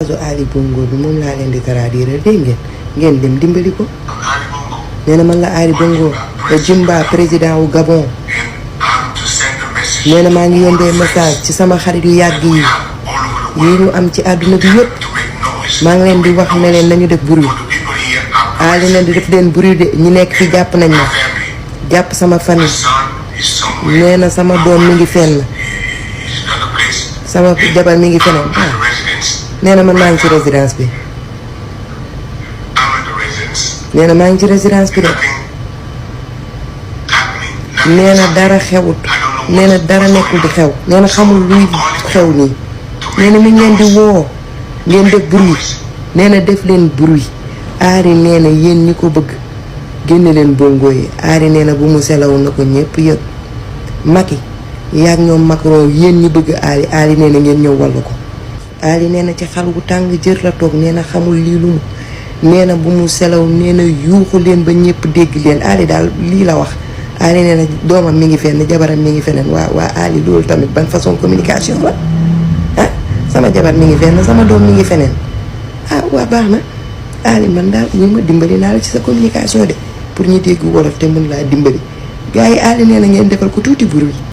Ali Bongo bi moom laa leen di traduire dégg ngeen dem dimbali ko. nee na man la Ali Bongo Jimba président wu Gabon. nee na maa ngi yónnee message ci sama xarit yu yàgg yi ñu am ci àdduna bi yëpp maa ngi leen di wax ne leen nañu def bruit. Ali leen di def leen bruit de ñi nekk fi jàpp nañ ma jàpp sama famille. nee na sama doom mi ngi fenn sama jabar mi ngi feneen nee na man maa ngi ci résidence bi nee na maa ngi ci résidence bi de nee na dara xewut nee na dara nekkul di xew nee na xamul luy xew nii nee na mi ngi leen di woo ngeen def bruit nee na def leen bruit. Ari nee na yéen ñi ko bëgg génne leen bongo yi Ari nee na bu mu selaw na ko ñëpp yëg Macky yaag ñoom Macron yéen ñi bëgg Ali nee na ngeen ñëw walla ko. Ali nee na ci xal gu tàng jër la toog nee na xamul lii lu mu nee na bu mu selaw nee na yuuxu leen ba ñëpp dégg leen Ali daal lii la wax. Ali nee na doomam mi ngi fenn jabaram mi ngi feneen waa Ali loolu tamit ban façon communication la ah sama jabar mi ngi fenn sama doom mi ngi feneen ah waa baax na Ali man daal ñu ma dimbali naa la ci sa communication de pour ñu dégg wolof te mën laa dimbali gars yi Ali nee na ngeen defal ko tuuti bruit.